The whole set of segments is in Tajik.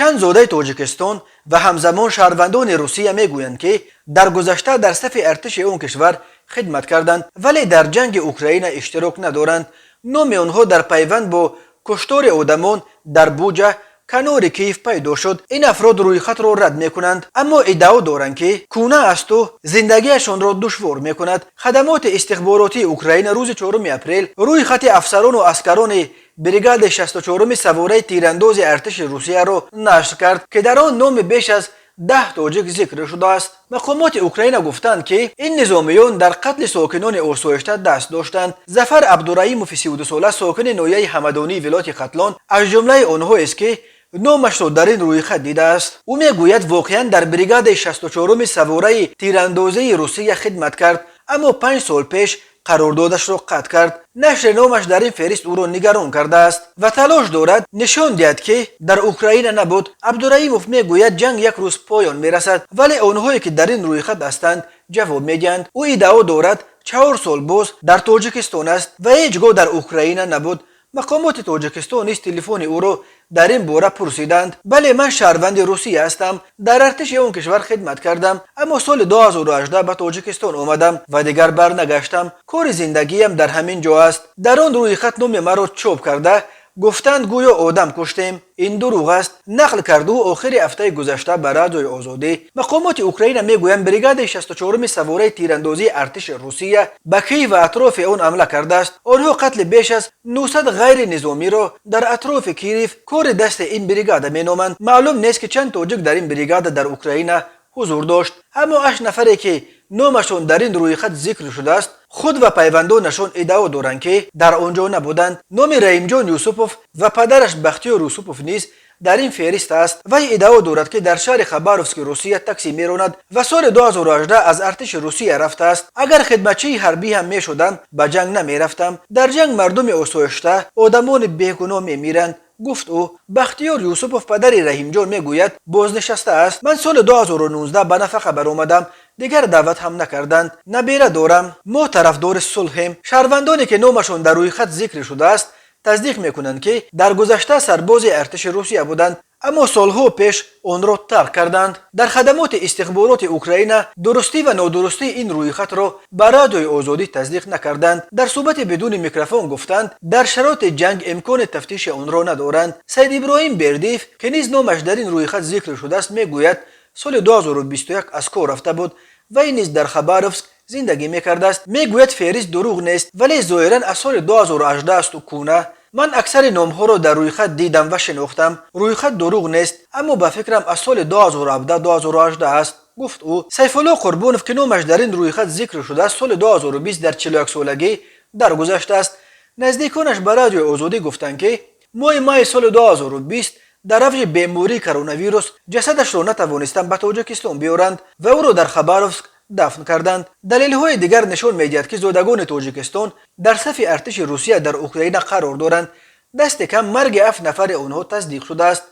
Чанд зодаи Тоҷикистон ва ҳамзамон шаҳрвандони Русия мегӯянд, ки дар гузашта дар сафи артиши он кишвар хидмат карданд, вале дар ҷанги Украина иштирок надоранд. Номи онҳо дар пайванд бо куштори одамон дар Буча, канори Киев, пайдо шуд. Ин афрод рӯйхатро рад мекунанд, аммо иддао доранд, ки кӯна асту зиндагиашонро душвор мекунад. Хадамоти истихборотии Украина рӯзи 4 апрел рӯйхати афсарону аскарони бригадаи 64-уми савораи тирандози артиши Русияро нашр кард, ки дар он номи беш аз 10 тоҷик зикр шудааст. Мақомоти Украина гуфтанд, ки ин низомиён дар қатли сокинони осоишта даст доштанд. Зафар Абдураимови 32сола, сокини ноҳияи Ҳамадонии вилояти Хатлон, аз ҷумлаи онҳоест, ки номашро дар ин рӯйхат дидааст. Ӯ мегӯяд, воқеан дар бригадаи 64-уми савораи тирандозии Русия хидмат кард, аммо 5 сол пеш қарордодашро қатъ кард. Нашри номаш дар ин феҳрист ӯро нигарон кардааст ва талош дорад нишон диҳад, ки дар Украина набуд. Абдураимов мегӯяд, ҷанг як рӯз поён мерасад, вале онҳое, ки дар ин рӯйхат ҳастанд, ҷавоб медиҳанд. Ӯ иддао дорад, 4 сол боз дар Тоҷикистон аст ва ҳеҷ гоҳ дар Украина набуд. Мақомоти Тоҷикистон низ телефони ӯро дар ин бора пурсиданд. Бале, ман шаҳрванди Русия ҳастам, дар артиши он кишвар хидмат кардам, аммо соли 2018 ба Тоҷикистон омадам ва дигар барнагаштам. Кори зиндагиам дар ҳамин ҷо аст. Дар он рӯйхат номи маро чоп карда гуфтанд, гӯё одам куштем. Ин дурӯғ аст, нақл кард ӯ охири ҳафтаи гузашта ба Радиои Озодӣ. Мақомоти Украина мегӯянд, бригадаи 64-уми савораи тирандозии артиши Русия ба Киев ва атрофи он ҳамла кардааст. Онҳо қатли беш аз 900 ғайринизомиро дар атрофи Киев кори дасти ин бригада меноманд. Маълум нест, ки чанд тоҷик дар ин бригада дар Украина ҳузур дошт, аммо ҳашт нафаре, ки номашон дар ин рӯйхат зикр шудааст, худ ва пайвандонашон иддао доранд, ки дар он ҷо набуданд. Номи Раимҷон Юсупов ва падараш Бахтиёр Юсупов низ дар ин феҳрист аст. Вай иддао дорад, ки дар шаҳри Хабаровски Русия таксӣ меронад ва соли 2018 аз артиши Русия рафтааст. Агар хидматчии ҳарбӣ ҳам мешудам, ба ҷанг намерафтам. Дар ҷанг мардуми осоишта, одамони бегуноҳ мемиранд, гуфт ӯ. Бахтиёр Юсупов, падари Раҳимҷон, мегӯяд, бознишаста аст. Ман соли 2019 ба нафақа баромадам, дигар даъват ҳам накарданд. Набера дорам. Мо тарафдори сулҳем. Шаҳрвандоне, ки номашон дар рӯйхат зикр шудааст, тасдиқ мекунанд, ки дар гузашта сарбози артиши Русия буданд, аммо солҳо пеш онро тарк карданд. Дар хадамоти истихбороти Украина дурустӣ ва нодурустии ин рӯйхатро ба Радиои Озодӣ тасдиқ накарданд. Дар суҳбати бидуни микрофон гуфтанд, дар шароити ҷанг имкони тафтиши онро надоранд. Саид Иброҳим Бердиев, ки низ номаш дар ин рӯйхат зикр шудааст, мегӯяд, соли 2021 аз кор рафта буд. Вай низ дар Хабаровск зиндагӣ мекардааст. Мегӯяд, феҳрист дурӯғ нест, вале зоҳиран аз соли 2018 асту кӯна. Ман аксари номҳоро дар рӯйхат дидам ва шинохтам. Рӯйхат дурӯғ нест, аммо ба фикрам, аз соли 2017-2018 аст, гуфт ӯ. Сайфулло Қурбонов, ки номаш дар ин рӯйхат зикр шудааст, соли 2020 дар 41 солагӣ даргузаштааст. Наздиконаш ба Радиои Озодӣ гуфтанд, ки моҳи майи соли 2020 дар авҷи бемории коронавирус ҷасадашро натавонистанд ба Тоҷикистон биёранд ва ӯро дар Хабаровск дафн карданд. Далелҳои дигар нишон медиҳад, ки зодагони Тоҷикистон дар сафи артиши Русия дар Украина қарор доранд. Дасти кам марги ҳафт нафари онҳо тасдиқ шудааст.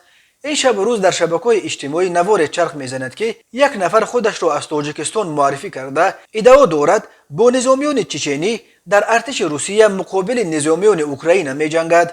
Ин шабу рӯз дар шабакаҳои иҷтимоӣ наворе чарх мезанад, ки як нафар худашро аз Тоҷикистон муаррифӣ карда, иддао дорад, бо низомиёни чеченӣ дар артиши Русия муқобили низомиёни Украина меҷангад.